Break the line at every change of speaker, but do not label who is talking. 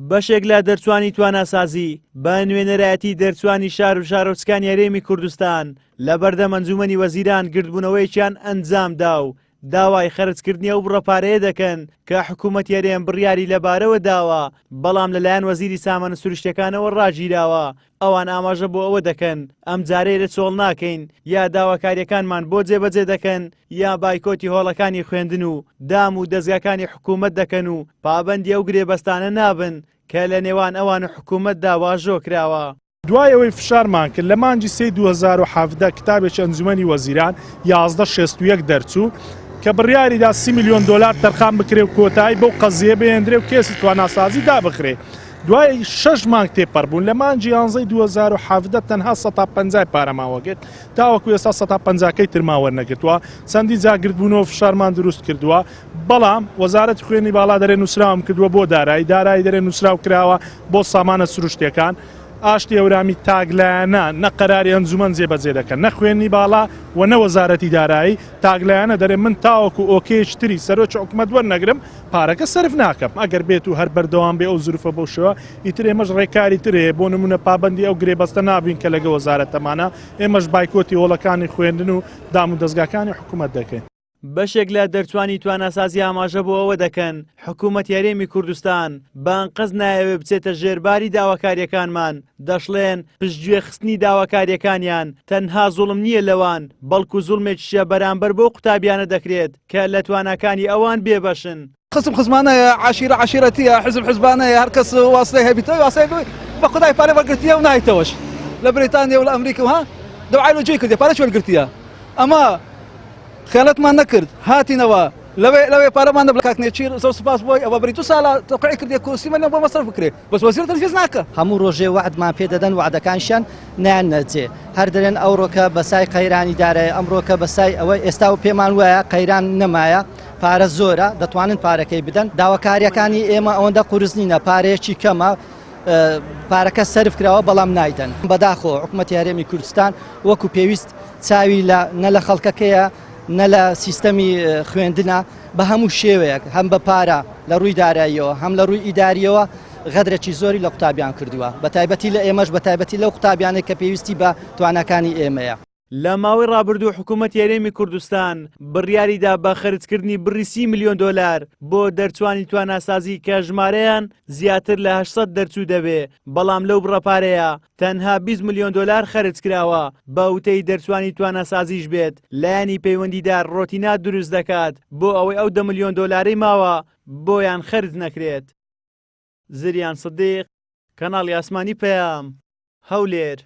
بەشێک لە دەرچوانی تواناسازی بە نوێنەرایەتی دەرچوانی شار و شارۆچکانی هەرێمی کوردستان لە بەردەم ئەنجومەنی وەزیران گردبوونەوەیەکیان ئەنجامدا و داوای خەرجکردنی ئەو بڕە پارەیە دەکەن کە حکوومەتی هەرێم بڕیاری لەبارەوە داوە، بەڵام لەلایەن وەزیری سامانە سروشتیەکانەوە ڕاگیراوە. ئەوان ئاماژە بۆ ئەوە دەکەن ئەم جارەی رێ چۆڵ ناکەین، یا داواکارییەکانمان بۆ جێبەجێ دەکەن یا بایکۆتی هۆڵەکانی خوێندن و دام و دەزگاکانی حکوومەت دەکەن و پابەندی ئەو گرێبەستانە نابن کە لە نێوان ئەوان و حکوومەتدا واژۆ کراوە.
دوای ئەوەی فشارمان کرد لە مانگی سێی 2017 کتابێکی ئەنجومەنی وەزیران 1161 دەرچوو کە بڕیاریدا 30 میلیۆن دۆلار تەرخان بکرێ و کۆتایی بەو قەزیە بهێندرێ و کێسی تواناسازی دابخرێ. دوای شەش مانگ تێپەڕبوون لە مانگی یانزەی 2017 تەنها سەتا پەنجای پارەمان وەگرت تاوەکو ئێستا سەتا پەنجاکەی ترمان وەرنەگرتووە چەندین جار گردبوونەوە فشارمان دروست کردووە بەڵام وەزارەتی خوێندنی باڵا دەرێ نووسراوم کردووە بۆ دارایی دارایی دەرێ نووسراو کراوە بۆ سامانە سروشتیەکان ئاشتی هەورامی تاکلایەنە نە قەراری ئەنجومەن جێبەجێ دەکەن نە خوێندنی باڵا و نە وەزارەتی دارایی تاکلایەنە دەرێ من تاوەکو ئۆکەیەکی تری سەرۆکی حکومەت وەرنەگرم پارەکە سەرف ناکەم ئەگەر بێت و هەر بەردەوام بێ ئەو زروفە بەو شێوە ئیتر ئێمەش ڕێکاری تر هەیە بۆ نمونە پابەندی ئەو گرێبەستە نابین کە لەگە وەزارەتەمانە ئێمەش بایکۆتی هۆڵەکانی خوێندن و دام و دەزگاکانی حکومەت دەکەین.
بەشێک لە دەرچوانی تواناسازی ئاماژە بۆ ئەوە دەکەن، حکومەتی هەرێمی کوردستان بە ئەنقەست نایەوێ بچێتە ژێر باری داواکارییەکانمان، دەشڵێن، پشتگوێ خستنی داواکارییەکانیان تەنها زوڵم نییە لەوان، بەڵکو زوڵمێکیشە بەرامبەر بەو قوتابیانە دەکرێت کە لە تواناکانی ئەوان بێبەشن.
خزم خزمانەیە عەشیرە عەشیرەتیە حزب حزبانەیە هەر کەس واسطەی هەبیتەوە واسطەی بووی بە خودای پارە وەرگرتیە و نایتەوەش لە بریتانیا و لە ئەمریکا و ها دەوعای لە جێی کردیە پارەش وەرگرتیە ئەمە خیانەتمان نەکرد هاتینەوە لەوێ لەوێ پارەمان نەبوو کاک نێچیر زۆر سوپاس بۆی ئەوە بری دو ساڵە تەوقیعی کردیە کورسی ملیۆن بۆ مەسرەف بکرێ بەس وەزیر تەنفیز ناکە.
هەموو ڕۆژێ وەعدمان پێ دەدەن وەعدەکانیشیان نایەننە جێ هەر دەرێن ئەوڕۆکە بەسای قەیرانی دارای ئەمڕۆکە بەسای ئەوە ئێستا و پێمان وایە قەیران نەمایە پارە زۆرە دەتوانن پارەکەی بدەن داواکاریەکانی ئێمە ئەوەندە قورس نینە پارەیەکی کەمە پارەکە سەرف کراوە بەڵام نایدەن بەداخۆ حکوومەتی هەرێمی کوردستان وەکو پێویست چاوی لە نە لە خەڵکەکەیە نە لە سیستەمی خوێندنە بە هەموو شێوەیەک هەم بە پارە لە ڕووی داراییەوە هەم لە ڕووی ئیداریەوە غەدرێکی زۆری لە قوتابیان کردووە بە تایبەتی لە ئێمەش بە تایبەتی لەو قوتابیانەی کە پێویستی بە تواناکانی ئێمەیە.
لە ماوەی ڕابردوو حکوومەتی هەرێمی کوردستان بڕیاریدا بە خەرجکردنی بڕی 30 ملیۆن دۆلار بۆ دەرچوانی تواناسازی کە ژمارەیان زیاتر لە 800 دەرچوو دەبێ، بەڵام لەو بڕە پارەیە تەنها 20 ملیۆن دۆلار خەرج کراوە، بە وتەی دەرچوانی تواناسازیش بێت لایەنی پەیوەندیدار ڕۆتینات دروست دەکات بۆ ئەوەی ئەو دە ملیۆن دۆلارەی ماوە بۆیان خەرج نەکرێت. زریان سدیق، کەناڵی ئاسمانی پەیام، هەولێر.